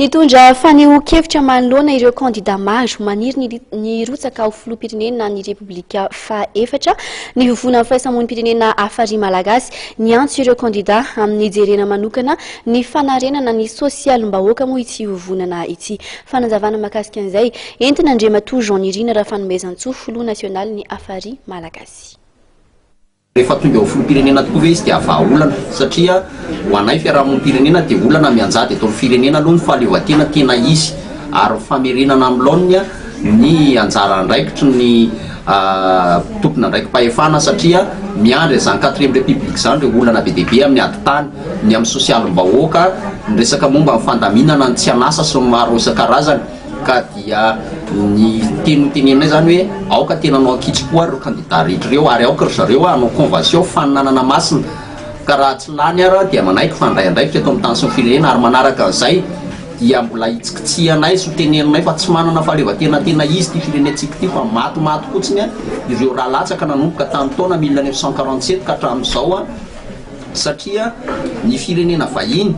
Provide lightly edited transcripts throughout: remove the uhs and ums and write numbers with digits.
Nitondra fanehoan-kevitra manoloana ireo kandida maro maniry ny hirotsaka ho filoham-pirenena ny Repoblika fahaefatra ny Vovonan'ny Firaisamonim-pirenena Hafari Malagasy. Niantso ireo kandida amin'ny hijerena manokana ny fanarenana ny sosialim-bahoaka moa ity vovonana ity. Fanazavana mahakasika an'izay entina Andriamatoa Jean Nirina Rafanomezantsoa, filoha nasionalin'ny Hafari Malagasy. Rehefa tonga eo filoham-pirenena tokoa ve izy dia vahaolana satria ho anay fiarahamonim-pirenena dia olana mianjady eto amin'ny firenena aloha ny fahaleovantena tena izy ary ny famerenana amin'ny laoniny ny anjara andraikitry ny tompon'andraiki-pahefana satria miandry an'izany quatrième république izany ireo olana be dia be amin'ny ady tany, ny amin'ny sosialim-bahoaka, ny resaka momba ny fandaminana ny tsy an'asa sy ny maro isan-karazany. Ka dia ny teny hoteneninay izany hoe aoka tena hanao ankitsim-po ary ireo kandida rehetra ireo ary aoka ry zareo hanao convention faninanana masina ka raha tsy lany ara dia manaiky fa handray andraikitra eto amin'ny tany sy ny firenena ary manaraka an'izay dia mbola hitsikitsihanay sy hoteneninay fa tsy manana fahaleovantena tena izy ity firenentsika ity fa matimaty fotsiny ireo ra latsaka nanomboka tamin'ny taona 1947 ka hatramin'izao satria ny firenena vahiny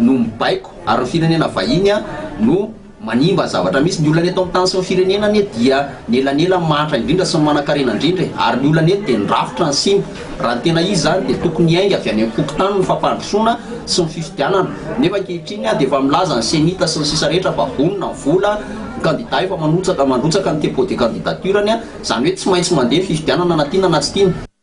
no mibaiko Ary ny firenena vahiny no manimba ny zavatra misy. Ny olana eto amin'ny tany sy ny firenena anie dia ny elanelan'ny mahantra indrindra sy ny manankarena indrindra e. Ary ny olana eto dia ny rafitra ny simba. Raha ny tena izy izany dia tokony hiainga avy any amin'ny fokontany ny fampandrosoana sy ny fifidianana. Nefa ankehitriny dia efa milaza ny cenit sy ny sisa rehetra fa vonona ny vola, ny kandida efa manotsaka mandrotsaka ny depot de candidature-ny. Izany hoe tsy maintsy mandeha ny fifidianana na tiana na tsy tiana.